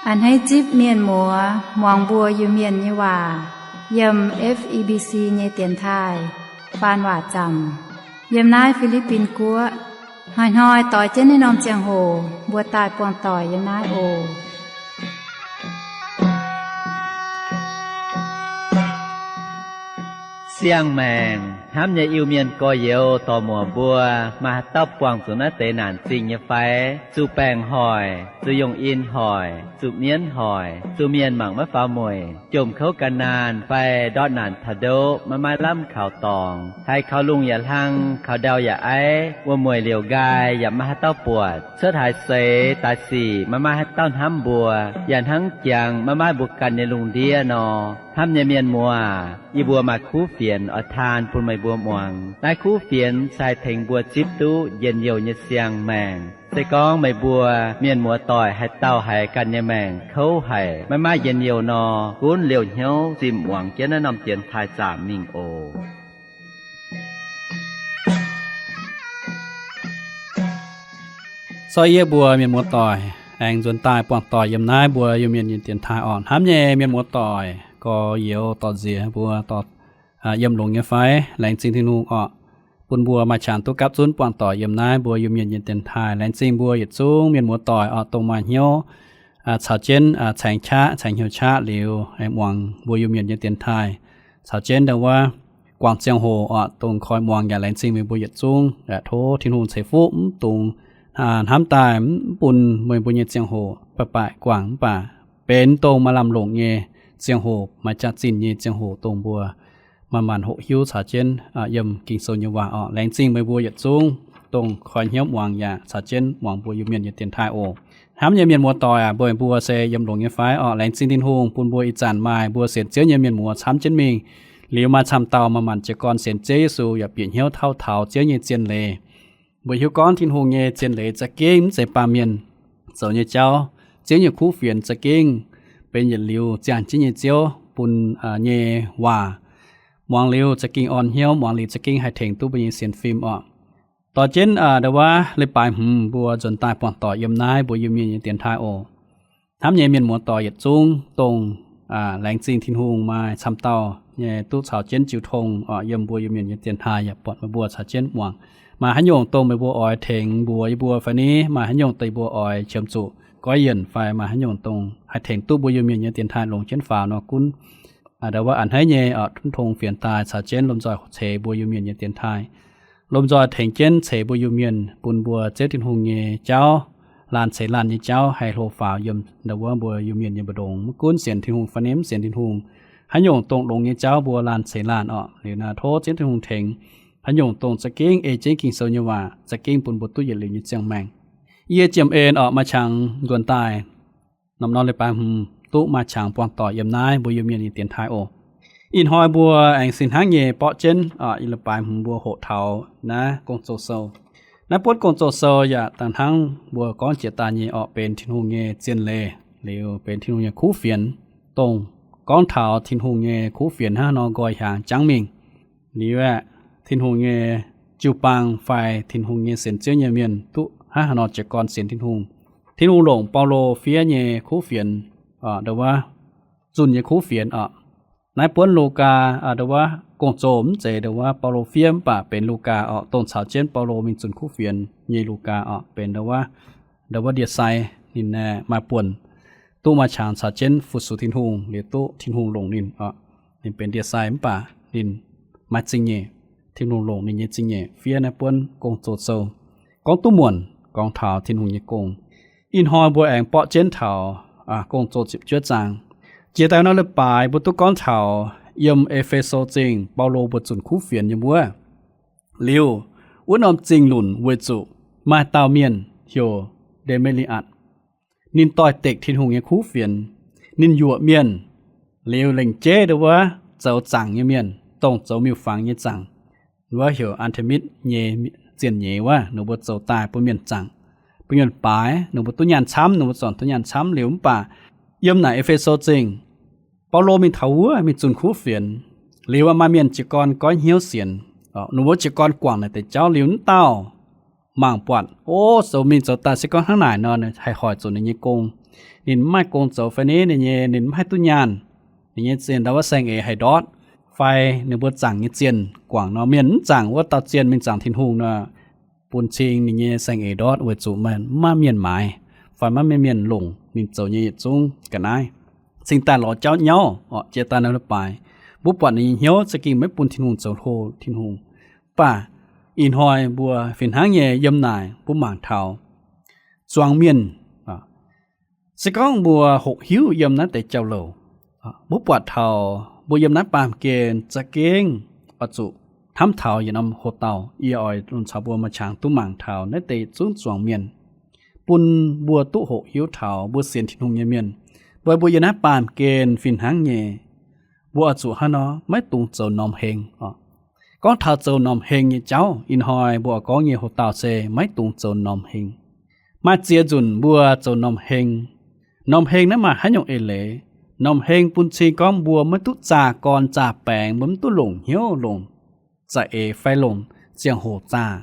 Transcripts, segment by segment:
A'hneiv zipv mienh muoz muangx mbuo Iu-Mienh nyei waac yiem F E B C nyei dienx taaih faan waac zaamc yiem naaiv Fi^li^bin Guoqv. Hnoi-hnoi doix jienv naaiv norm ziangh hoc mbuo daaih buangh doic yiem naaiv oc. Siang-maengc hnamv nyei Iu-Mienh gorx-youz dorc-muoc mbuo, maaih haaix dauh buangh zuqc naaiv deix naanc zingh nyei fai? Zuqc baengc hoic, zuqc yongh in hoic, zuqc mienv hoic, zuqc mienh mangc maiv faaux mueic, jomc kouv gan naanh fai ndortv naanc taux ndoqv maiv maaih lamh kaux dorngx, haiz kaux lungh yaac hlang, kaux ndau yaac aiv, wuom-mueic liouc nqaai yaac maiv maaih haaix dauh buatc, cuotv haaix seix daaih sic maiv maaih haaix dauh hnamv mbuo, yaac hnangv jangx maiv maaih mbuo ganh nyei lungh ndiev nor. Hnamv nyei mienh muoz, yie mbuo maaih kuv fienx oix taan bun meih mbuo muangx. Naaiv kuv fienx se haih tengx mbuo zipv duqv njien-youh nyei siang-maengc. Se gorngv meih mbuo mienh muoz-doic haaix dauh haiz ganh nyei maengc kouv haic, maiv maaih njien-youh nor, gunv liouh hnyouv zimh muangx jienv naaiv norm dienx taaih zaamc mingh oc. Sorry, yie mbuo mienh muoz-doic aengx nzuonx daaih buangh doic yiem naaiv mbuo Iu-Mienh nyei dienx taaih orqc. Hnamv nyei mienh muoz-doic gorx-youz dorh nziex mbuo, yiem longx nyei fai? Laengz zingh Tin-Hungh orqc, bun mbuo maaih qangx duqv gapv zunv buangh doic yiem naaiv mbuo Iu-Mienh nyei dienx taaih. Laengz zingh mbuo yietc zungv mienh muoz-doic orqc, dongh maaih hnyouv caux jienv caengx qaqv, caengx hnyouv qaqv liuz muangx mbuo Iu-Mienh nyei dienx taaih, caux jienv ndau wuov guangc ziangh hoc orqc, dongh koi muangx yaac laengz zingh meih mbuo yietc zungv. Tov Tin-Hungh ceix fuqv mv dungx hnamv daaih mv bun meih mbuo nyei ziangh hoc baaih baaih guangc, mv baac benx dongh maaih lamh longc nyei ziangh hoc, maaih jaax-zinh nyei ziangh hoc dongh mbuo manc-manc hoqc hiuv caux jienv yiem Ging-Sou nyei waac orqc. Laengz zingh meih mbuo yietc zungv dongh koi hnyouv muangx yaac caux jienv muangx mbuo Iu-Mienh nyei dienx taaih oc. Hnamv nyei mienh muoz-doic aac, mbuo, mbuo se yiem longx nyei fai orqc? Laengz zingh Tin-Hungh bun mbuo ih zanc maaih mbuo sienx Ziouv nyei mienh muoz camv jienv mingh. Liuz maaih camv dauh manc-manc jiez gorn sienx Ziouv Yesu yaac bieqc hnyouv tauv taux Ziouv nyei zien leiz. Mbuo hiuv gorngv Tin-Hungh nyei zien leiz za'gengh mv zeiz baamh mienh zoux nyei jauv. Ziouv nyei kuv fienx za'gengh benx yietc liuz ziangh jienv nyei Ziouv bun nyei waac. Muangx liuz za'gengh orn hnyouv, muangx liuz za'gengh haih tengx duqv mbuo nyei sienx fim orqc. Dorh jienv ndau wuov leiz-baaix hmz mbuo nzuonx daaih buangh doic yiem naaiv mbuo Iu-Mienh nyei dienx taaih oc. Hnamv nyei mienh muoz-doic yietc zungv dongh laengz zingh Tin-Hungh maaih camv dauh nyei duqv caux jienv jiu tong orqc, yiem mbuo Iu-Mienh nyei dienx taaih yaac buatc meih mbuo caux jienv muangx. Maaih haaix nyungc dongh meih mbuo oix tengx mbuox yie mbuo fai ni? Maaih haaix nyungc dongh yie mbuo oix qiemx zuqc goiv yienc fai maaih haaix nyungc dongh haih tengx duqv mbuo Iu-Mienh nyei dienx taaih longx jienv faaux nor, gunv ndau wuov a'hneiv nyei orqc, tov tong fienx daaih caux jienv lomh nzoih ceix mbuo Iu-Mienh nyei dienx taaih. Lomh nzoih tengx jienv ceix mbuo Iu-Mienh bun mbuo Ziouv Tin-Hungh nyei jauv, laanh ceix laanh nyei jauv haih hlo faaux yiem ndau wuov mbuo Iu-Mienh nyei mbu'ndongx. Maiv gunv sienx Tin-Hungh fai ni mv sienx Tin-Hungh, haaix nyungc dongh longx nyei jauv mbuo laanh ceix laanh orqc. Liuz naaiv tov Ziouv Tin-Hungh tengx. Haaix nyungc dongh za'gengh ei jienv Ging-Sou nyei waac, za'gengh bun mbuo duqv yietc liuz nyei ziangh maengc. Yie Jiem En orqc, maaih qangx nzuonx daaih norm-norm leiz-baaix hmz duqv maaih qangx buangh doic yiem naaiv mbuo Iu-Mienh nyei dienx taaih oc. Ih hnoi mbuo aengx sin hnangv nyei borqv jienv orqc, yiem leiz-baaix hmz mbuo hoqc taux naaiv Gong-Zoh Sou. Naaiv buonv Gong-Zoh Sou yaac dangh hnangv mbuo gorngv jiex daaih nyei orqc, benx Tin-Hungh nyei zien leiz, liuz benx Tin-Hungh nyei kuv fienx, dongh gorngv taux Tin-Hungh nyei kuv fienx hnangv haaix nor nqoi hiaangx jangv mingh. Liuz aeqv, Tin-Hungh nyei jiu-baang fai Tin-Hungh nyei sienx Ziouv nyei mienh duqv hnangv haaix nor jiez gorn sienx Tin-Hungh. Tin-Hungh longc Baulo fiev nyei kuv fienx, ndau wuov zunh nyei kuv fienx orqc. Naaiv buonv Lugaa, ndau wuov Gong-Zoh mv zeiz ndau wuov Baulo fiev, mv baac benx Lugaa orqc, dongh caux jienv Baulo mingh zunh kuv fienx nyei Lugaa orqc, benx ndau wuov, ndau wuov ndie-sai. Ninh maaih buonc duqv maaih qangx caux jienv fu-sux Tin-Hungh liuz duqv Tin-Hungh longc ninh orqc. Ninh benx ndie-sai mv baac ninh maaih zingh nyeic. Tin-Hungh longc ninh nyei zingh nyeic fiev naaiv buonv Gong-Zoh Sou, gorngv duqv muonc gorngv taux Tin-Hungh nyei gong. Ih hnoi mbuo aengx borqv jienv taux Gong-Zoh ziepc juov zaang. Jiex daaih norm leiz-baaix mbuo duqv gorngv taux yiem E^fe^so Zingh Baulo mbuo zunc kuv fienx nyei wuov. Liuz, wuov norm zingh lunc weic zuqc maaih dauh mienh heuc Nde^me^li^atc. Ninh doix-dekc Tin-Hungh nyei kuv fienx. Ninh yuoqc mienh, liuz lengc jeiv ndau wuov zoux zaangc nyei mienh, dongh zoux miuc-fangx nyei zaangc, wuov heuc Aa^te^mitv nyei zienh nyeiz wuov, ninh mbuo zoux daaih bun mienh zaangc, bun mienh baaix, ninh mbuo duqv nyaanh camv, ninh mbuo zornc duqv nyaanh camv. Liuz mv baac yiem naaic E^fe^so Zingh, Baulo mingh taux wuov mingh zunh kuv fienx. Liuz maaih mienh jiez gorn goiv hnyouv sienx, ninh mbuo jiez gorn guangc naaic deix jauv. Liuz wuov dauh mangc buatc, o, zoux mingh zoux daaih se gorngv hnangv naaic nor, haih hoic zuqc ninh nyei gong. Ninh mv maaih gong zoux fai ni, ninh nyei, ninh mv haih duqv nyaanh, ninh nyei zienh ndau wuov saeng-eix haih ndortv, fai ninh mbuo zaangc nyei zienh guangc nor, mienh mv zaangc wuov dauh zienh mingh zaangc Tin-Hungh nor, bun cing ninh nyei saeng-eix ndortv weic zuqc maiv maaih mienh maaiz, fai maiv maaih mienh longc ninh zoux nyei yietc zungv ga'naaiv. Cingx daaih lorz jauv nyauv oc, jiex daaih nor leiz-baaix, mbuo buatc ninh nyei hnyouv za'gengh maiv bun Tin-Hungh zoux hlo Tin-Hungh. Mv baac ih hnoi mbuo fih hnangv nyei yiem naaic mbuo mangc taux zuangx mienh, se gorngv mbuo hoqc hiuv yiem naaiv deix jauv-louc, mbuo buatc taux mbuo yiem naaiv baamh gen za'gengh oix zuqc hnamv taux yietc norm hoc-dauh, yie oix longc caux mbuo maaih qangx duqv mangc taux naaiv deix zungv zuangx mienh, bun mbuo duqv hoqc hiuv taux mbuo sienx Tin-Hungh nyei mienh, mbuo, mbuo yiem naaiv baamh gen fih hnangv nyei, mbuo oix zuqc hnangv nor maiv dungx zoux norm heng oc. Gorngv taux zoux norm heng nyei jauv, ih hnoi mbuo oix gorngv nyei hoc-dauh se maiv dungx zoux norm heng. Maaih ziex nzunc mbuo zoux norm heng. Norm heng naaiv maaih haaix nyungc eix leiz? Norm heng bun cing gorngv mbuo maiv duqv zaah gorn zaah baengx, mbuo maiv duqv longc hnyouv longc za'eix fai longc ziangh hoc zaah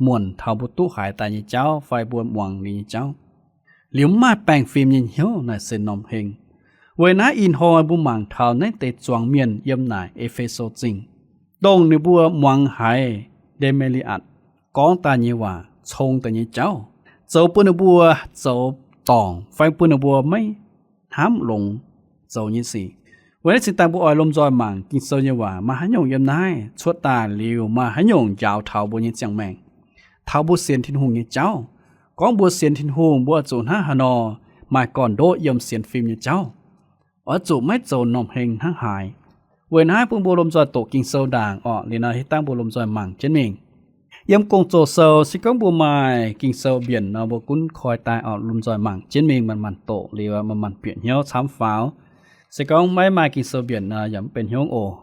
muonc taux mbuo duqv haiz daaih nyei jauv fai mbuo muangx ninh nyei jauv, liuz mv maaih baengh fim nyei hnyouv, naaic se norm heng. Weic naaiv ih hnoi mbuo mangc taux naaiv deix zuangx mienh yiem naaic E^fe^so Zingh, dongh ninh mbuo muangx haiz Nde^me^li^atc gorngv daaih nyei waac, cong daaih nyei jauv, zoux bun ninh mbuo zoux dorngc fai bun ninh mbuo maiv hnamv longx zoux nyei sic. Weic naaiv cingx daaih mbuo oix lomh nzoih mangc Ging-Sou nyei waac maaih haaix nyungc yiem naaiv cuotv daaih liuz maaih haaix nyungc njaaux taux mbuo nyei ziangh maengc, taux mbuo sienx Tin-Hungh nyei jauv. Gorngv mbuo sienx Tin-Hungh, mbuo oix zuqc hnangv haaix nor maaih gorn-ndoqv yiem sienx fim nyei jauv, oix zuqc maiv zoux normh heng hnangv haaix. Weic naaiv bun mbuo lomh nzoih doqc Ging-Sou ndaangc orqc. Liuz nor hitv dangv mbuo lomh nzoih mangc jienv mingh. Yiem Gong-Zoh Sou, se gorngv mbuo maaih Ging-Sou mbienc nor, mbuo gunv koi daaih orqc, lomh nzoih mangc jienv mingh, manc-manc doqc liuz manc-manc bieqc hnyouv camv faaux. Se gorngv maiv maaih Ging-Sou mbienc nor, yaac mv benx hnyouv oc.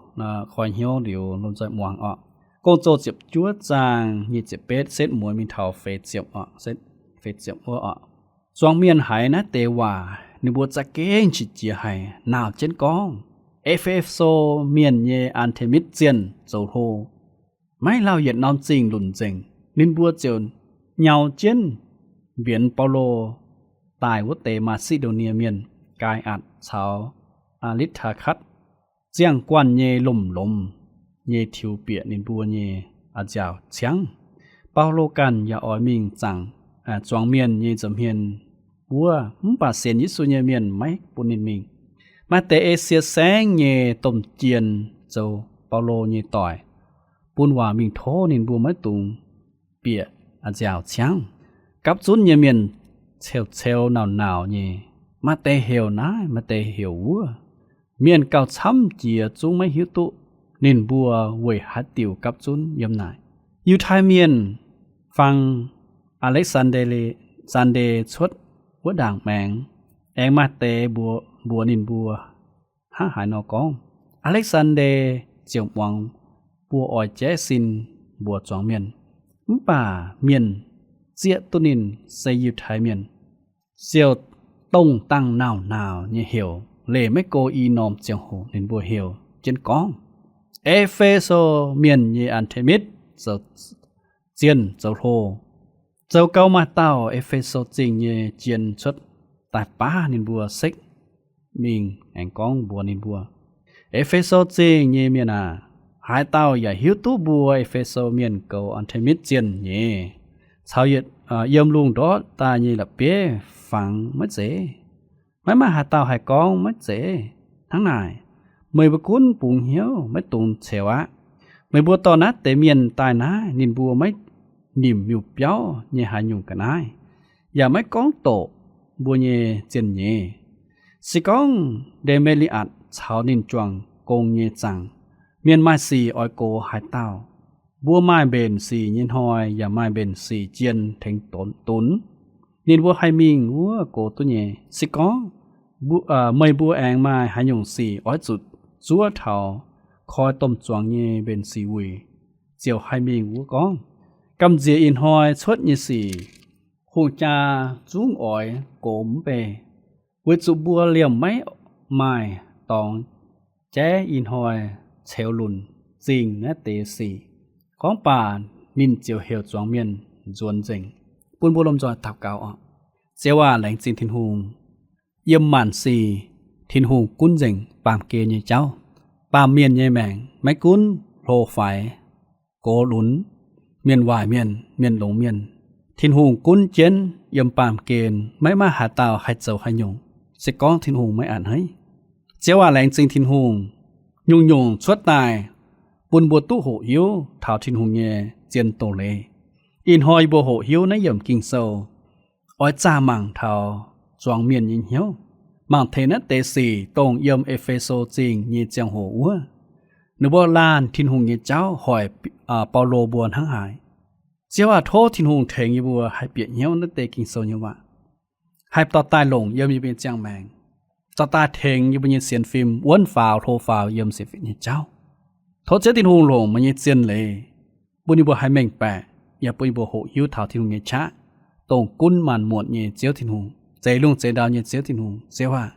Koi hnyouv liuz lomh nzoih muangx orqc. Gong-Zoh ziepc juov zaang nyic ziepc betv setv mueiz mingh taux feix ziepc orqc, setv feix ziepc wuov orqc. Zuangx mienh haiz naaiv deix waac, ninh mbuo za'gengh qiex jiez haic, nauc jienv gorngv, E^fe^so Mienh nyei Aa^te^mitv Zienh zoux hlo, maiv lauh yietc norm zingh lunc nzengc. Ninh mbuo ziouc nyau jienv mbienx Baulo daaih wuov deix Maa^si^ndo^nie Mienh, Gaai^atc caux Aa^litv^taa^katv, ziangh guanh nyei lomc-lomc nyei tiux bieqc ninh mbuo nyei nziaauc ciangv. Baulo ganh yaac oix mingh zaangc zuangx mienh nyei nza'hmien wuov, mv baac sienx Yesu nyei mienh maiv bun ninh mingh. Maaih deix Esie Saengv nyei domh jien zoux Baulo nyei doic, bun waac mingh tov ninh mbuo maiv dungx bieqc nziaauc ciangv. Gapv zunv nyei mienh ceux-ceux nauc-nauc nyei, maaih deix heuc naaiv, maaih deix heuc wuov. Mienh gauh camv jiex zungv maiv hiuv duqv ninh mbuo weic haaix diuc gapv zunv yiem naaic. Yiutai Mienh fang Aa^lekv^saan^nde, saan^nde cuotv wuov ndaangc maengx, aengx maaih deix mbuox ninh mbuo hnangv haaix nor gorngv. Aa^lekv^saan^nde ziouc muangx mbuo oix jaiv sin mbuox zuangx mienh. Mv baac mienh zieqv duqv ninh se Yiutai Mienh, ziouc dongh dangh nauc-nauc nyei heuc, leih maiv go i norm ziangh hoc ninh mbuo heuc jienv gorngv, E^fe^so Mienh nyei Aa^te^mitv zoux zienh zoux hlo. Zoux gau maaih dauh E^fe^so Zingh nyei jien cuotv daaih baav ninh mbuo sekv mingh aengx gorngv mbuox ninh mbuo, E^fe^so Zingh nyei mienh aac, haaix dauh yaac hiuv duqv mbuo E^fe^so Mienh goux Aa^te^mitv Zienh nyei, caux yietc yiem lungh ndortv daaih nyei la'bieiv fangx maiv zeiz? Maiv maaih haaix dauh haih gorngv maiv zeiz. Hnangv naaic, meih mbuo gunv bungx hnyouv, maiv dungx ceux aqv. Meih mbuo dorh naaiv deix mienh daaih naaiv, ninh mbuo maiv nimc miuc-biauv nyei haaix nyungc ga'naaiv, yaac maiv gorngv doqc mbuo nyei zienh nyeiz. Se gorngv Nde^me^li^atc caux ninh juangc gong nyei zaangc mienh maaih sic oix gox haaix dauh, mbuo maaih mbenc sic nyei hnoi yaac maaih mbenc sic jien tengx dunx. Ninh mbuo haih mingh wuov gox duqv nyei. Se gorngv meih mbuo aengx maaih haaix nyungc sic oix zuqc zuov taux koi domh zuangx nyei mbenc sic wuic, ziouc haih mingh wuov gorngv. Gamh nziex ih hnoi cuotv nyei sic, hungh jaa zungv oix gox mv bei, weic zuqc mbuo liemh maiv maaih dorngx jaiv ih hnoi ceux lunc zingh naaiv deix sic. Gorngv baac ninh ziouc heuc zuangx mienh nzuonx nzengc. Bun mbuo lomh nzoih daux gaux oc. Ziouv aac, laengz zingh Tin-Hungh. Yiem maanc sic Tin-Hungh gunv nzengc baamh gen nyei jauv. Baamh mienh nyei maengc maiv gunv hlo faix, gox lunx, mienh waaic mienh, mienh longx mienh, Tin-Hungh gunv jienv yiem baamh gen, maiv maaih haaix dauh haih zoux haaix nyungc, se gorngv Tin-Hungh maiv a'hneiv. Ziouv aac, laengz zingh Tin-Hungh. Nyungc-nyungc cuotv daaih bun mbuo duqv hoqc hiuv taux Tin-Hungh nyei zien doz-leiz. Ih hnoi yie mbuo hoqc hiuv naaiv yiemc Ging-Sou oix zaah mangc taux zuangx mienh nyei hnyouv, mangc taux naaiv deix sic dongh yiem E^fe^so Zingh nyei ziangh hoc wuov, ninh mbuo laanh Tin-Hungh nyei jauv hoic Baulo mbuo hnangv haaix. Ziouv aac, tov Tin-Hungh tengx yie mbuo haih bieqc hnyouv naaiv deix Ging-Sou nyei waac, haih dorh daaih longc yiem yie mbuo nyei ziangh maengc, dorh daaih tengx yie mbuo nyei sienx fim wuonv faaux hlo faaux yiem sienx fim nyei jauv. Tov Ziouv Tin-Hungh longc meih nyei zien leiz bun yie mbuo haih mengh baeqc, yaac bun yie mbuo hoqc hiuv taux Tin-Hungh nyei qaqv, dongh gunv maanc muotc nyei Ziouv Tin-Hungh, zeix lungh zeix ndau nyei Ziouv Tin-Hungh. Ziouv aac,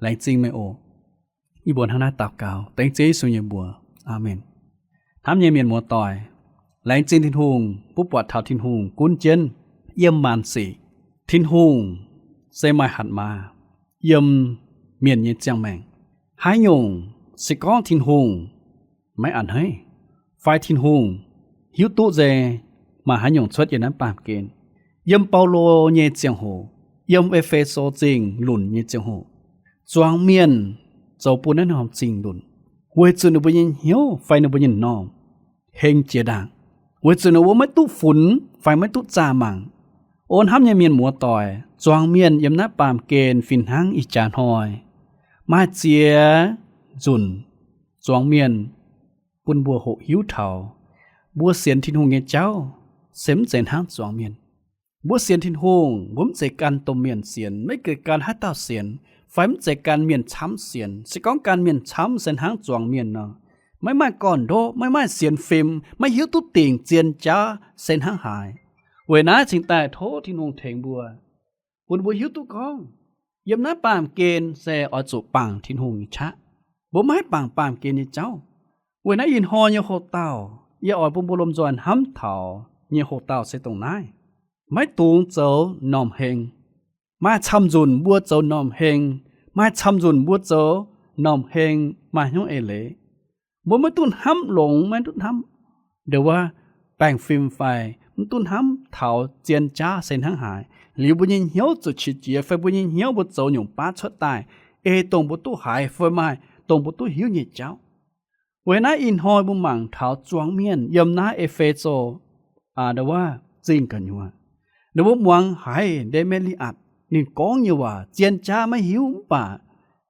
laengz zingh meih oc. Yie mbuo hnangv naaiv daux gaux dengv Ziouv Yesu nyei mbuox. Aamen. Hnamv nyei mienh muoz-doic, laengz zingh Tin-Hungh bun buatc taux Tin-Hungh gunv jienv yiem maanc sic. Tin-Hungh se maaih hatc maaz yiem mienh nyei ziangh maengc. Haaix nyungc se gorngv Tin-Hungh maiv a'hneiv, fai Tin-Hungh hiuv duqv se maaih haaix nyungc cuotv yiem naaiv baamh gen. Yiem Baulo nyei ziangh hoc, yiem E^fe^so Zingh lunc nyei ziangh hoc, zuangx mienh zoux bun naaiv norm zingh lunc, weic zuqc ninh mbuo nyei hnyouv fai ninh mbuo nyei m'normh heng jiex ndaangc, weic zuqc ninh mbuo maiv duqv funx fai maiv duqv zaah mangc. O hnamv nyei mienh muoz-doic, zuangx mienh yiem naaiv baamh gen fih hnangv ih jaax hnoi, maaih ziex nzunc zuangx mienh bun mbuo hoqc hiuv taux mbuo sienx Tin-Hungh nyei jauv se mv zeiz hnangv zuangx mienh. Mbuo sienx Tin-Hungh, mbuo mv zeiz gan domh mienh sienx, maiv zeiz gan haaix dauh sienx, fai mv zeiz gan mienh camv sienx. Se gorngv gan mienh camv se hnangv zuangx mienh nor, maiv maaih gorn-ndoqv, maiv maaih sienx fim, maiv hiuv duqv dingc zien jaav se hnangv haaix. Weic naaiv cingx daaih tov Tin-Hungh tengx mbuo, bun mbuo hiuv duqv gorngv yiem naaiv baamh gen se oix zuqc bangc Tin-Hungh nyei qaqv. Mbuo maiv haih bangc baamh gen nyei jauv. Weic naaiv ih hnoi nyei hoc-dauh, yie oix bun mbuo lomh nzoih hnamv taux nyei hoc-dauh se dongh naaiv. Maiv dungx zoux m'normh heng. Maaih camv nzunc mbuo zoux m'normh heng. Maaih camv nzunc mbuo zoux m'normh heng maaih hnyouv eix leiz. Mbuo maiv duqv hnamv longx, maiv duqv hnamv nduov baengh fim fai mv duqv hnamv taux zien jaav se hnangv haaix, liuz mbuo nyei hnyouv zuqc qiex jiez fai mbuo nyei hnyouv mbuo zoux nyungc baav cuotv daaih, ei dongh mbuo duqv haiz fai maaih dongh mbuo duqv hiuv nyei jauv. Weic naaiv ih hnoi mbuo mangc taux zuangx mienh yiem naaiv E^fe^so Zingh gu'nyuoz, ninh mbuo muangx haiz Nde^me^li^atc ninh gorngv nyei waac. Zien jaav maiv hiuv mv baac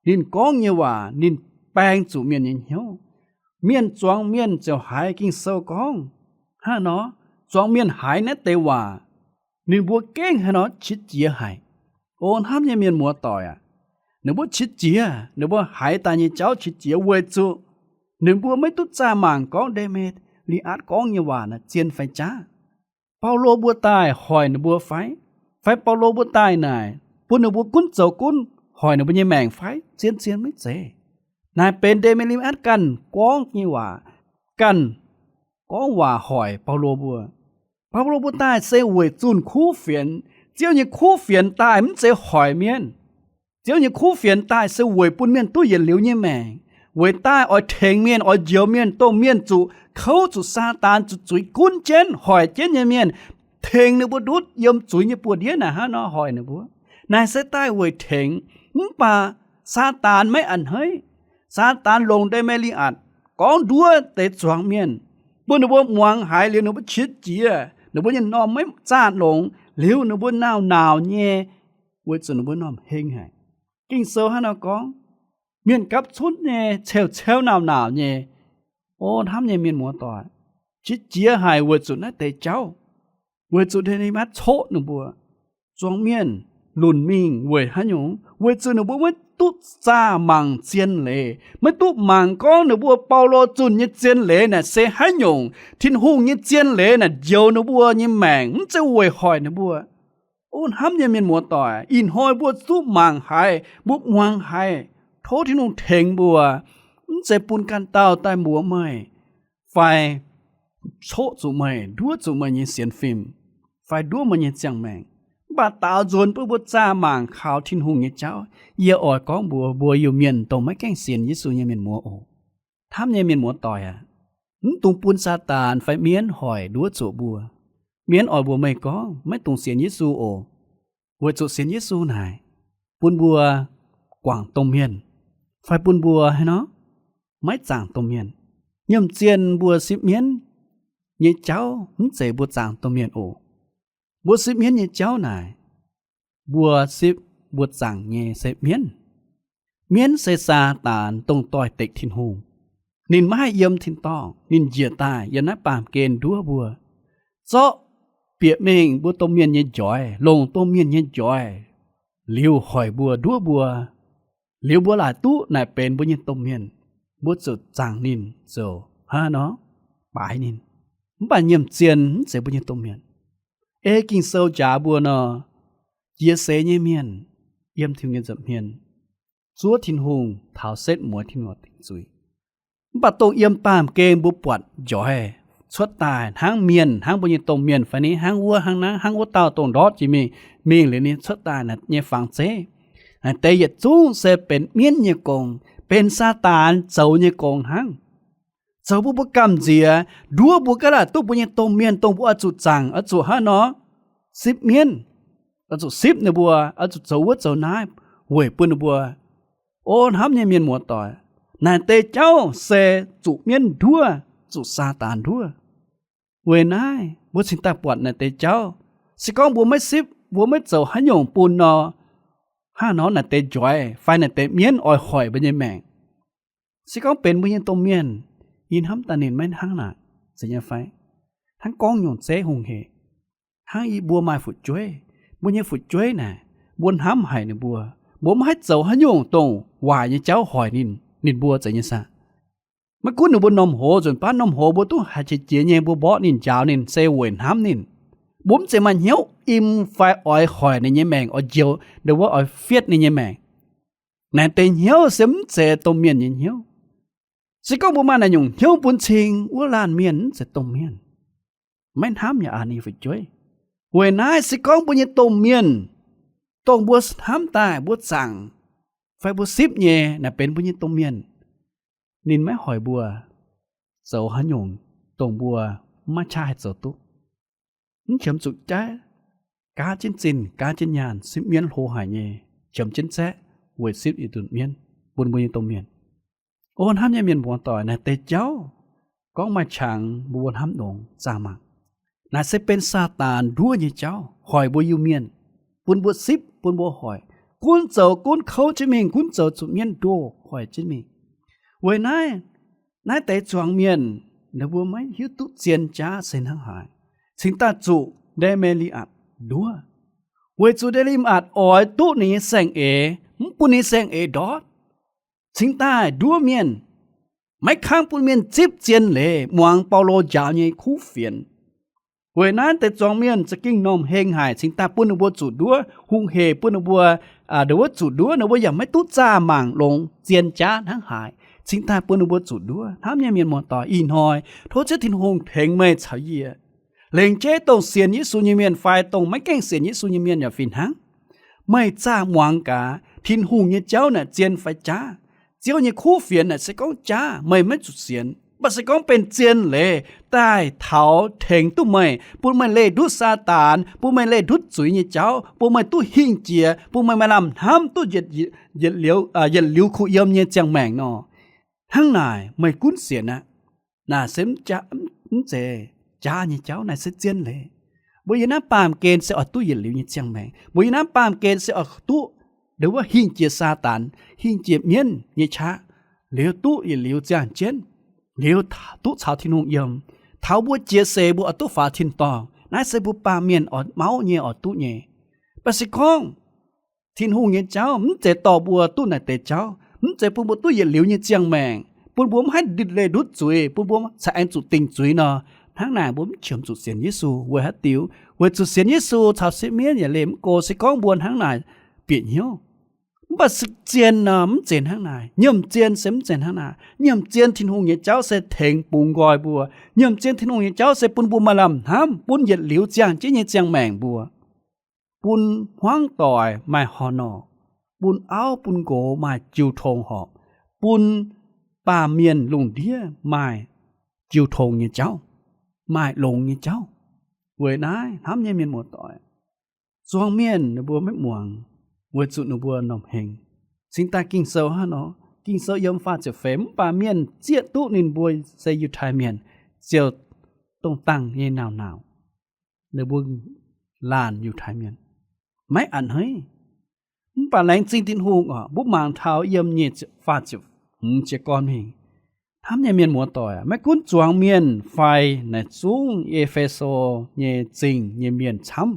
ninh gorngv nyei waac ninh baeng zuqc mienh nyei hnyouv. Mienh zuangx mienh ziouc haiz Ging-Sou gorngv hnangv nor, zuangx mienh haiz naaiv deix waac, ninh mbuo gengh haaix nor qiex jiez haic. O hnamv nyei mienh muoz-doic aac, ninh mbuo qiex jiez, ninh mbuo haiz daaih nyei jauv qiex jiez weic zuqc ninh mbuo maiv duqv zaah mangc gorngv Nde^me^li^atc gorngv nyei waac naaic zien fai jaav. Baulo mbuo daaih hoic ninh mbuo fai? Fai Baulo mbuo daaih naaic bun ninh mbuo gunv zoux gunv hoic ninh mbuo nyei maengc fai? Zien-zien maiv zeiz. Naaic benx Nde^me^li^atc ganh gorngv nyei waac, ganh gorngv waac hoic Baulo mbuo. Baulo mbuo daaih se weic zunh kuv fienx. Ziouv nyei kuv fienx daaih mv zeiz hoic mienh. Ziouv nyei kuv fienx daaih se weic bun mienh duqv yietc liuz nyei maengc, weic daaih oix tengx mienh, oix njoux mienh, dongh mienh zuqc kouv zuqc Saadaan zuqc zuiz gunv jienv, hoic jienv nyei mienh, tengx ninh mbuo ndutv yiem zuiz nyei buoz-ndiev naaic hnangv nor hoic ninh mbuo. Naaic se daaih weic tengx, mv baac Saadaan maiv a'hneiv. Saadaan longc Nde^me^li^atc gorngv nduov deix zuangx mienh, bun ninh mbuo muangx haiz liuz ninh mbuo qiex jiez, ninh mbuo nyei m'normh maiv zaah longx, liuz ninh mbuo nauc-nauc nyei, weic zuqc ninh mbuo m'normh heng haic. Ging-Sou hnangv nor gorngv, mienh gapv cunv nyei, ceuv-ceuv nauc-nauc nyei. O hnamv nyei mienh muoz-doic, qiex jiez haic weic zuqc naaiv deix jauv, weic zuqc Nde^me^li^atc coqv ninh mbuo. Zuangx mienh lunc mingh weic haaix nyungc? Weic zuqc ninh mbuo maiv duqv zaah mangc zien leiz, maiv duqv mangc gorngv ninh mbuo Baulo zunh nyei zien leiz naaic se haaix nyungc. Tin-Hungh nyei zien leiz naaic njoux ninh mbuo nyei maengc, mv zeiz weic hoic ninh mbuo. O hnamv nyei mienh muoz-doic, ih hnoi mbuo duqv mangc haiz, mbuo muangx haiz, tov Tin-Hungh tengx mbuo, mv zeiz bun ganh dauh daaih mbuox meih fai coqv zuqc meih, nduov zuqc meih nyei sienx fim. fai nduov meih nyei ziangh maengc. Mv baac daaux nzuonx bun mbuo zaah mangc kaux Tin-Hungh nyei jauv. Yie oix gorngv mbuox mbuo Iu-Mienh dongh maiv gaengh sienx Yesu nyei mienh muoz oc, hnamv nyei mienh muoz-doic aac, mv dungx bun Saadaan fai mienv hoic nduov zuqc mbuo. Mienv oix mbuox meih gorngv maiv dungx sienx Yesu oc, weic zuqc sienx Yesu naaic bun mbuo guangc domh mienh, fai bun mbuo haaix nor maiv zaangc domh mienh. Nyiemc zienh mbuo sipv mienv nyei jauv mv zeiz mbuo zaangc domh mienh oc. Mbuo sipv mienv nyei jauv naaic, mbuo sipv mbuo zaangc nyei se mienv. Mienv se Saadaan, dongh doix-dekc Tin-Hungh. Ninh maiv haih yiem tin-dorngh, ninh njiec daaih yiem naaiv baamh gen nduov mbuo, zorqv bieqc mingh mbuo domh mienh nyei njoix, longc domh mienh nyei njoix liuz hoic mbuo, nduov mbuo. Liuz mbuo laaic duqv naaic benx mbuo nyei domh mienh, mbuo ziouc zaangc ninh, ziouc hnangv nor baaix ninh. Mv baac nyiemc zienh mv zeiz mbuo nyei domh mienh. Ei Ging-Sou njaaux mbuo nor, jiex seix nyei mienh yiem Tin-Hungh nyei nza'hmien zuov Tin-Hungh taux setv mueiz Tin-Hungh dingc zuiz. Mv baac dongh yiem baamh gen mbuo buatc njoix cuotv daaih hnangv mienh, hnangv mbuo nyei domh mienh fai ni hnangv wuov hnangv naaiv hnangv wuov dauh dongh ndortv jiex mingh, mingh liuz ninh cuotv daaih naaic nyei fangx zeiv, naaic deix yietc zungv se benx mienv nyei gong, benx Saadaan zoux nyei gong hnangv. Zoux bun mbuo gamh nziex, nduov mbuo gaav laaic duqv mbuo nyei domh mienh dongh mbuo oix zuqc zaangc, oix zuqc hnangv nor sipv mienv, oix zuqc sipv ninh mbuo, oix zuqc zoux wuov zoux naaiv weic bun ninh mbuo. O hnamv nyei mienh muoz-doic, naaic deix jauv se zuqc mienv nduov, zuqc Saadaan nduov. Weic naaiv mbuo cingx daaih buatc naaic deix jauv. Se gorngv mbuo maiv sipv, mbuo maiv zoux haaix nyungc bun nor, hnangv nor naaic deix njoix fai naaic deix mienv oix hoic mbuo nyei maengc. Se gorngv benx mbuo nyei domh mienh, yie hnamv daaih ninh maiv hnangv naaic, zeiz nyei fai? Hnangv gorngv nyungc zeiv hungh hec, hnangv yie mbuo maaih fu'jueiv, mbuo nyei fu'jueiv naaic, mbuo hnamv haic ninh mbuo, mbuo maiv haih zoux haaix nyungc dongh waaic nyei jauv hoic ninh, ninh mbuo zeiz nyei saah? Maiv gunv ninh mbuo norm hoz nzunc baav norm hoz mbuo duqv haiz qiex jiez nyei mbuo mborqv ninh, njaaux ninh se weic hnamv ninh. Mbuo mv zeiz maaih hnyouv im fai oix hoic ninh nyei maengc, oix njoux, ndau wuov oix fietv ninh nyei maengc. Naaic deix hnyouv se mv zeiz domh mienh nyei hnyouv. Se gorngv mbuo maaih naaic nyungc hnyouv bun cing wuov laanh mienh mv zeiz domh mienh, maiv hnamv yaac a'hneiv fu'jueiv. Weic naaiv se gorngv mbuo nyei domh mienh, dongh mbuo hnamv daaih mbuo zaangc fai mbuo sipv nyei naaic benx mbuo nyei domh mienh, ninh maiv hoic mbuo zoux haaix nyungc dongh mbuo maiv qaqv haih zoux duqv. Mv qiemx zuqc jaiv, gaav jienv zinh, gaav jienv nyaanh, sipv mienv hlo haic nyei, qiemx jienv zaeqv weic sipv yietc nzunc mienv bun mbuo nyei domh mienh. O hnamv nyei mienh muoz-doic, naaic deix jauv gorngv maaih qangx mbuo hnamv longx zaah mangc. Naaic se benx Saadaan nduov nyei jauv hoic mbuo Iu-Mienh, bun mbuo sipv, bun mbuo hoic, gunv zoux gunv kouv jienv mingh, gunv zoux zuqc mienv ndoh hoic jienv mingh. Weic naaiv, naaiv deix zuangx mienh ninh mbuo maiv hiuv duqv zien jaav se hnangv haaix, cingx daaih zuqc Nde^me^li^atc nduov, weic zuqc Nde^li^atc oix duqv ninh nyei saeng-eix, mv bun ninh saeng-eix ndortv, cingx daaih nduov mienh, maiv kangv bun mienh zipv zien leiz muangx Baulo njaaux nyei kuv fienx. Weic naaiv deix zuangx mienh za'gengh normh heng haic, cingx daaih bun ninh mbuo zuqc nduov, hungh hec bun ninh mbuo, aa, ninh mbuo zuqc nduov, ninh mbuo yaac maiv duqv zaah mangc longx zien jaav hnangv haaix, cingx daaih bun ninh mbuo zuqc nduov. Hnamv nyei mienh muoz-doic, ih hnoi tov Ziouv Tin-Hungh tengx meih caux yie, lengc jeiv dongh sienx Yesu nyei mienh fai dongh maiv gaengh sienx Yesu nyei mienh yaac fih hnangv. Meih zaah muangx gaax Tin-Hungh nyei jauv naaic zien fai jaav. Ziouv nyei kuv fienx naaic se gorngv jaav, meih maiv zuqc sienx. Mv baac se gorngv benx zien leiz daaih taux tengx duqv meih, bun meih leih ndutv Saadaan, bun meih leih ndutv zuiz nyei jauv, bun meih duqv hingh jiex, bun meih maaih lamh hnamv duqv yietc, yietc liuz, yietc liuz kuh yiem nyei ziangh maengc nor, hnangv naaic meih gunv sienx aqv. Naaic se mv zeiz jaav nyei jauv, naaic se zien leiz. Mbuo yiem naaiv baamh gen se oix duqv yietc liuz nyei ziangh maengc. Mbuo yiem naaiv baamh gen se oix duqv, ndau wuov, hingh jiex Saadaan, hingh jiex mienv nyei qaqv, liuz duqv yietc liuz ziangh jienv, liuz duqv caux Tin-Hungh yiem. Taux mbuo jiex seix mbuo oix duqv faaux tin-dorngh. Naaiv se mbuo baamh mienh oix mauv nyei, oix duqv nyei. Mv baac se gorngv Tin-Hungh nyei jauv mv zeiz dorh mbuo duqv naaic deix jauv, mv zeiz bun mbuo duqv yietc liuz nyei ziangh maengc, bun mbuo mv haih leih ndutv zuiz, bun mbuo caux aengx zuqc dingc zuiz nor, hnangv naaic mbuo mv qiemx zuqc sienx Yesu. Weic haaix diuc? Weic zuqc sienx Yesu caux sipv mienv yaac leih mv go. Se gorngv mbuo hnangv naaic bieqc hnyouv, Mv baac zien nor mv zeiz hnangv naaic. Nyiemc zien se mv zeiz hnangv naaic. Nyiemc zien Tin-Hungh nyei jauv se tengx bungx nqoi mbuo. Nyiemc zien Tin-Hungh nyei jauv se bun mbuo maaih lamh hnamv, bun yietc liuz ziangh jienv nyei ziangh maengc mbuo, bun hmuangv doic maaih horc norqc, bun auv bun nqox maaih jiu tong horpc, bun baamh mienh lungh ndiev maaih jiu tong nyei jauv, maaih longx nyei jauv. Weic naaiv hnamv nyei mienh muoz-doic, zuangx mienh ninh mbuo maiv muangx weic zuqc ninh mbuo m'normh heng. Cingx daaih Ging-Sou hnangv nor, Ging-Sou yiem faah ziepc feix, mv baac mienh zieqv duqv ninh mbuo se Yiutai Mienh, ziouc dongh dangh nyei nauc-nauc ninh mbuo laanh Yiutai Mienh maiv a'hneiv. Mv baac laengz zingh Tin-Hungh oc, mbuo mangc taux yiem nyei faah ziepc hmz jiez gorn mingh, hnamv nyei mienh muoz-doic, maiv gunv zuangx mienh fai naaic zungv E^fe^so nyei zingh nyei mienh camv,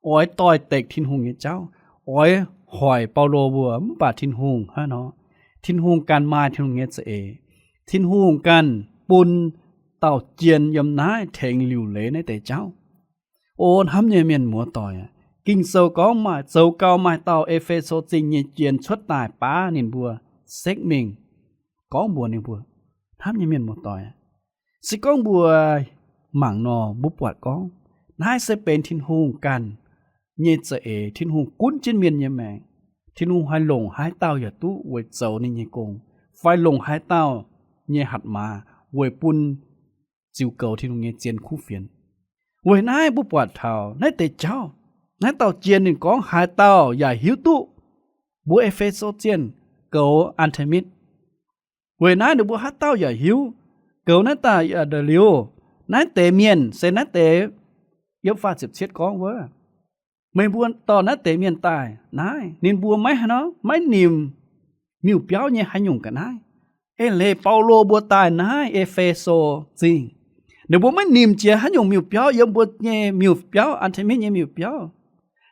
oix doix-dekc Tin-Hungh nyei jauv, oix hoic Baulo mbuo. Mv baac Tin-Hungh hnangv nor, Tin-Hungh ganh maaih Tin-Hungh nyei za'eix. Tin-Hungh ganh bun dauh jien yiem naaiv tengx liuc leiz naaiv deix jauv. O hnamv nyei mienh muoz-doic, Ging-Sou gorngv maaih, zoux gau maaih dauh E^fe^so Zingh nyei jien cuotv daaih baav ninh mbuo, sekv mingh gorngv mbuox ninh mbuo. Hnamv nyei mienh muoz-doic, se gorngv mbuo mangc nor, mbuo buatc gorngv naaiv se benx Tin-Hungh ganh nyei za'eix. Tin-Hungh gunv jienv mienh nyei maengc. Tin-Hungh haih longc haaix dauh yaac duqv weic zoux ninh nyei gong, fai longc haaix dauh nyei hatc maaz weic bun ziux goux Tin-Hungh nyei zien kuv fienx. Weic naaiv mbuo buatc taux naaiv deix jauv, naaiv dauh jien ninh gorngv haaix dauh yaac hiuv duqv mbuox E^fe^so Zingh goux Aa^te^mitv. Weic naaiv ninh mbuo haaix dauh yaac hiuv goux naaiv daaih. Liuz, naaiv deix mienh se naaiv deix yiem faah ziepc cietv gorngv wuov, meih mbuo dorh naaiv deix mienh daaih naaiv, ninh mbuo maiv haaix nor, maiv nimc miuc-biauv nyei haaix nyungc ga'naaiv. Eix leiz Baulo mbuo daaih naaiv E^fe^so Zingh, ninh mbuo maiv nimc jiex haaix nyungc miuc-biauv yiem mbuo nyei miuc-biauv, Aa^te^mitv nyei miuc-biauv.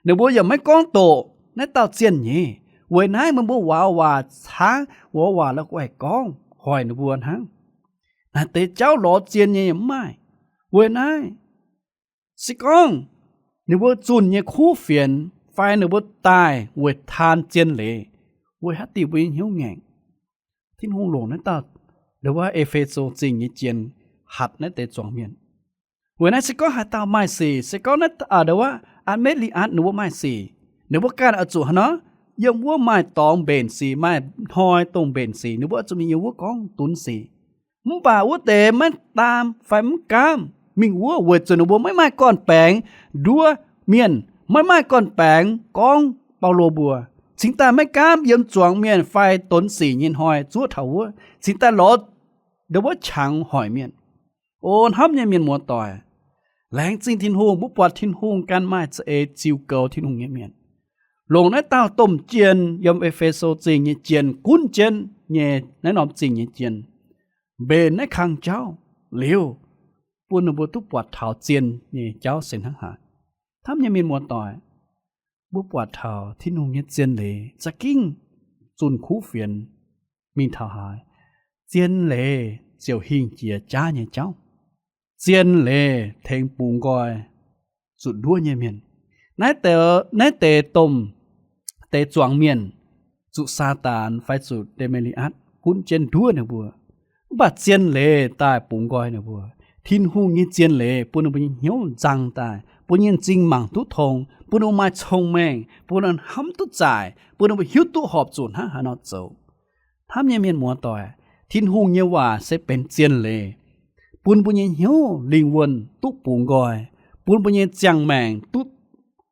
Ninh mbuo yaac maiv gorngv doqc naaiv dauh zienh nyeic. Weic naaiv meih mbuo waux waac caangv, waux waac la'guaih gorngv hoic ninh mbuo hnangv. Naaiv deix jauv lorz zien nyei yaac mv maaih. Weic naaiv, se gorngv ninh mbuo zunh nyei kuv fienx fai ninh mbuo daaih weic taan zien leiz, weic haaix diuc mbuo nyei hnyouv ngaengc? Tin-Hungh longc naaiv dauh, ndo wuov E^fe^so Zingh nyei jien hatc naaiv deix zuangx mienh. Weic naaiv se gorngv haaix dauh maaih sic, se gorngv naaiv, ndo wuov Aa^me^li^atc ninh mbuo maaih sic, ninh mbuo ganh oix zuqc haaix nor, yiem wuov maaih dorngx mbenc sic, maaih hnoi dongh mbenc sic, ninh mbuo oix zuqc mingh yiem wuov gorngv dunx sic. Mv baac wuov deix maiv daam fai mv gaamv mingh wuov weic zuqc ninh mbuo maiv maaih gorn-baengx nduov mienh, maiv maaih gorn-baengx gorngv Baulo mbuo. Cingx daaih maiv gaamv yiem zuangx mienh fai donx sic nyei hnoi zuov taux wuov, cingx daaih lorz ndo wuov qangx hoic mienh. O hnamv nyei mienh muoz-doic, laengz zingh Tin-Hungh, mbuo buatc Tin-Hungh ganh maaih za'eix ziux goux Tin-Hungh nyei mienh. Longc naaiv dauh domh jien yiem E^fe^so Zingh nyei jien gunv jienv nyei naaiv norm zingh nyei jien, mbenc naaiv kang jauv liuz, bun ninh mbuo duqv buatc taux zien nyei jauv se hnangv haaix. Hnamv nyei mienh muoz-doic, mbuo buatc taux Tin-Hungh nyei zien leiz za'gengh zunh kuv fienx mingh taux haaix, zien leiz ziouc hingh jiex jaav nyei jauv. Zien leiz tengx bungx nqoi zuqc nduov nyei mienh. Naaiv deix, naaiv deix domh deix zuangx mienh zuqc Saadaan fai zuqc Nde^me^li^atc gunv jienv nduov ninh mbuo. Mv baac zien leiz daaih bungx nqoi ninh mbuo. Tin-Hungh nyei zien leiz bun ninh mbuo nyei hnyouv nzang daaih, bun nyei m'zing mangc duqv tong, bun ninh mbuo maaih cong-mengh, bun ninh hnamv duqv zaaic, bun ninh mbuo hiuv duqv horpc zuqc hnangv haaix nor zoux. Hnamv nyei mienh muoz-doic, Tin-Hungh nyei waac se benx zien leiz, bun mbuo nyei hnyouv lingh wuonh duqv bungx nqoi, bun mbuo nyei ziangh maengc duqv,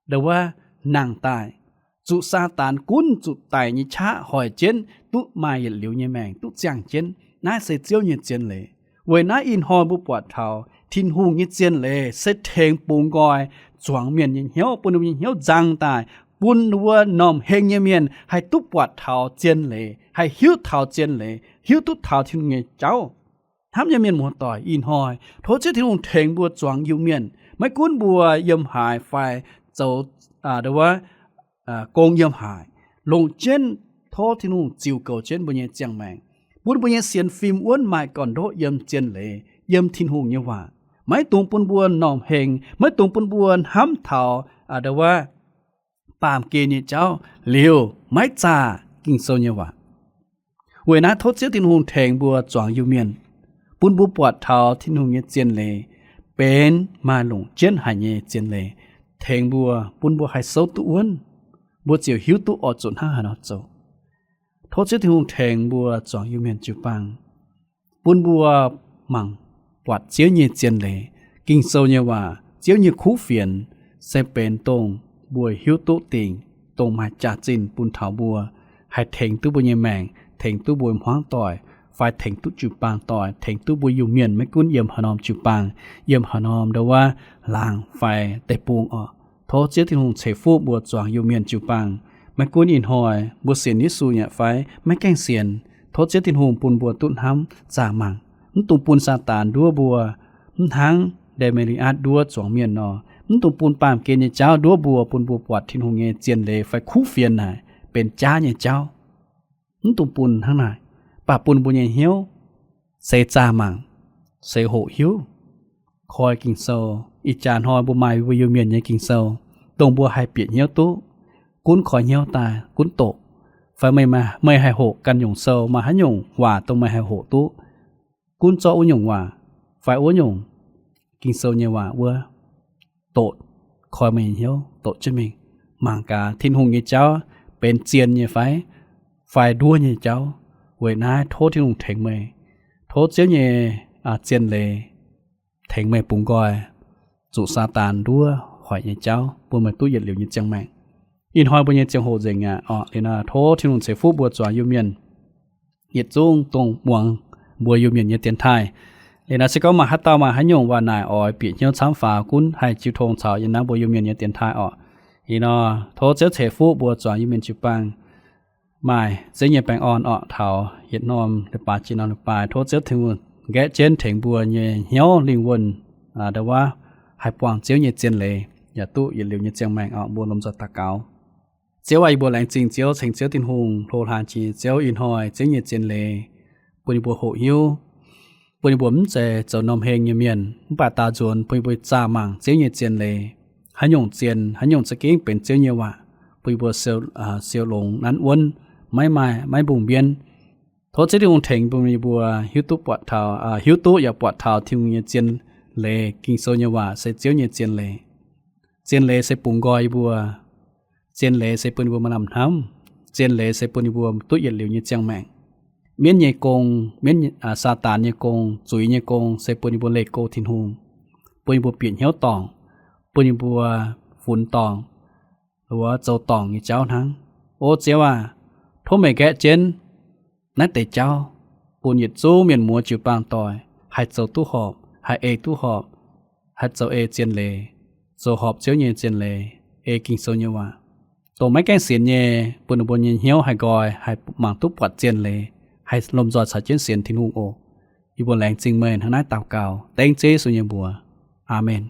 ndo wuov, nangh daaih, zuqc Saadaan gunv zuqc daic nyei qaqv hoic jienv duqv maaih yietc liuz nyei maengc duqv ziangh jienv. Naaiv se Ziouv nyei zien leiz. Weic naaiv ih hnoi mbuo buatc taux Tin-Hungh nyei zien leiz se tengx bungx nqoi zuangx mienh nyei hnyouv, bun ninh mbuo nyei hnyouv nzang daaih, bun ninh mbuo m'normh heng nyei mienh haih duqv buatc taux zien leiz, haih hiuv taux zien leiz, hiuv duqv taux Tin-Hungh nyei jauv. Hnamv nyei mienh muoz-doic, ih hnoi tov Ziouv Tin-Hungh tengx mbuo zuangx Iu-Mienh, maiv gunv mbuo yiem haaix fai zoux, ndo wuov, gong yiem haaix, longc jienv, tov Tin-Hungh ziux goux jienv mbuo nyei ziangh maengc, bun mbuo nyei sienx fim wuonv maaih gorn-ndoqv yiem zien leiz, yiem Tin-Hungh nyei waac. Maiv dungx bun mbuo m'normh heng, maiv dungx bun mbuo hnamv taux, ndo wuov, baamh gen nyei jauv liuz maiv zaah Ging-Sou nyei waac. Weic naaiv tov Ziouv Tin-Hungh tengx mbuo zuangx Iu-Mienh, bun mbuo buatc taux Tin-Hungh nyei zien leiz benx maaih longc jienv haic nyei zien leiz, tengx mbuo, bun mbuo haih souv duqv wuonv, mbuo ziouc hiuv duqv oix zuqc hnangv haaix nor zoux. Tov Ziouv Tin-Hungh tengx mbuo zuangx Iu-Mienh jiu-baang, bun mbuo mangc buatc Ziouv nyei zien leiz. Ging-Sou nyei waac, Ziouv nyei kuv fienx, se benx dongh mbuo hiuv duqv dingc, dongh maaih jaax-zinh bun taux mbuo, haih tengx duqv mbuo nyei maengc, tengx duqv mbuo hmuangv doic, fai tengx duqv jiu-baang doic, tengx duqv mbuo Iu-Mienh, maiv gunv yiem haaix norm jiu-baang, yiem haaix norm ndau wuov laangz fai deic-bung orqc. Tov Ziouv Tin-Hungh ceix fuqv mbuo zuangx Iu-Mienh jiu-baang. Maiv gunv ih hnoi mbuo sienx Yesu nyei fai maiv gaengh sienx, tov Ziouv Tin-Hungh bun mbuo duqv hnamv zaah mangc. Mv dungx bun Saadaan nduov mbuo, mv hnangv Nde^me^li^atv nduov zuangx mienh nor. Mv dungx bun baamh gen nyei jauv nduov mbuo, bun mbuo buatc Tin-Hungh nyei zien leiz fai kuv fienx naaic benx jaav nyei jauv. Mv dungx bun hnangv naaic, mv baac bun mbuo nyei hnyouv seix zaah mangc, seix hoqc hiuv. Koi Ging-Sou, ih jaax hnoi mbuo maaih mbuo Iu-Mienh nyei Ging-Sou, dongh mbuo haih bieqc hnyouv duqv, gunv koi hnyouv daaih gunv doqc. Fai meih haih hoqc ganh nyungc sou, maaih haaix nyungc waac dongh meih haih hoqc duqv, gunv zorqv wuov nyungc waac fai wuov nyungc Ging-Sou nyei waac wuov, doqc, koi meih nyei hnyouv doqc jienv mingh, mangc gaax Tin-Hungh nyei jauv benx zien nyei fai, fai nduov nyei jauv. Weic naaiv tov Tin-Hungh tengx meih, tov Ziouv nyei zien leiz tengx meih bungx nqoi, zuqc Saadaan nduov hoic nyei jauv, bun meih duqv yietc liuz nyei ziangh maengc. Ih hnoi mbuo nyei ziangh hoc nzengc aqv orqc. Liuz naaiv tov Tin-Hungh ceix fuqv mbuo zuangx Iu-Mienh yietc zungv dongh muangx mbuo Iu-Mienh nyei dienx taaih. Liuz naaiv se gorngv maaih haaix dauh maaih haaix nyungc waac naaic oix bieqc hnyouv camv faaux, gunv haih jiu tong caux yiem naaiv mbuo Iu-Mienh nyei dienx taaih orqc. Ih hnoi tov Ziouv ceix fuqv mbuo zuangx Iu-Mienh jiu-baang maaih Ziouv nyei baengh orn orqc, taux yietc norm leiz-baaix jiex norm leiz-baaix. Tov Ziouv Tin-Hungh nqaeqv jienv tengx mbuo nyei hnyouv lingh wuonh, ndau wuov haih buangh Ziouv nyei zien leiz yaac duqv yietc liuz nyei ziangh maengc orqc. Mbuo lomh nzoih daux gaux. Ziouv aac, yie mbuo laengz zingh Ziouv, ceng Ziouv Tin-Hungh hlo hlaang jiex Ziouv ih hnoi Ziouv nyei zien leiz bun yie mbuo hoqc hiuv, bun yie mbuo mv zeiz zoux norm heng nyei mienh, mv baac daaux nzuonx bun yie mbuo zaah mangc Ziouv nyei zien leiz. Haaix nyungc zien, haaix nyungc za'gengh benx Ziouv nyei waac, bun yie mbuo siou longx nanv wuonv, maiv maaih, maiv mbungh mbienv. Tov Ziouv Tin-Hungh tengx bun yie mbuo hiuv duqv buatc taux, hiuv duqv yaac buatc taux Tin-Hungh nyei zien leiz. Ging-Sou nyei waac se Ziouv nyei zien leiz. Zien leiz se bungx nqoi yie mbuo. Zien leiz se bun yie mbuo maaih lamh hnamv. Zien leiz se bun yie mbuo duqv yietc liuz nyei ziangh maengc. Mienv nyei gong, mienv, Saadaan nyei gong, zuiz nyei gong se bun yie mbuo leih go Tin-Hungh, bun yie mbuo bieqc hnyouv dorngc, bun yie mbuo funx dorngc, loz zoux dorngc nyei jauv hnangv. O Ziouv aac, tov meih nqaeqv jienv naaiv deix jauv bun yietc zungv mienh muoz jiu-baang doic haih zoux duqv horpc, haih ei duqv horpc, haih zoux ei zien leiz, zoux horpc Ziouv nyei zien leiz, ei Ging-Sou nyei waac, dongh maiv gaengh sienx nyei, bun ninh mbuo nyei hnyouv haih nqoi, haih mangc duqv buatc zien leiz, haih lomh nzoih caux jienv sienx Tin-Hungh oc. Yie mbuo laengz zingh meih hnangv naaiv daux gaux dengv Ziouv Yesu nyei mbuox. Aamen.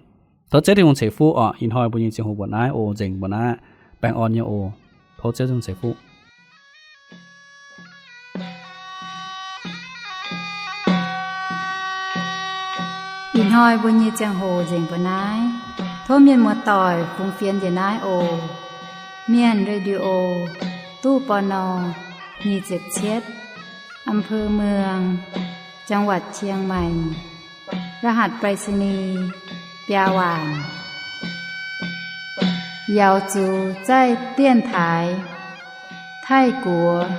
Tov Ziouv Tin-Hungh ceix fuqv orqc. Ih hnoi mbuo nyei ziangh hoc mbuo naaiv oc, nzengc mbuo naaiv, baengh orn nyei oc. Tov Ziouv Tin-Hungh ceix fuqv. Ih hnoi mbuo nyei ziangh hoc nzengc mbuo naaiv. Tov mienh muoz-doic fungx fienx njiec naaiv oc. Mienh Radio, ตู้ ปณ. nyic ziepc cietv, อำเภอเมือง จังหวัดเชียงใหม่ รหัสไปรษณีย์ biaa waanc. 瑶族在电台 Taiv-Guoqv,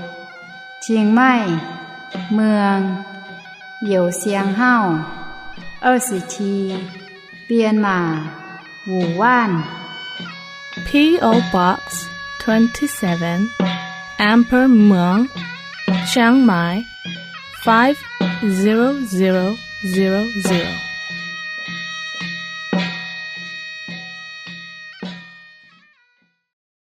Chiang Mai, Muang, Youz Siang Hauv, 二十七, Myanmar, Wuhan. P O Box twenty-seven, Amber Muang, Chiang Mai, five zero zero zero zero.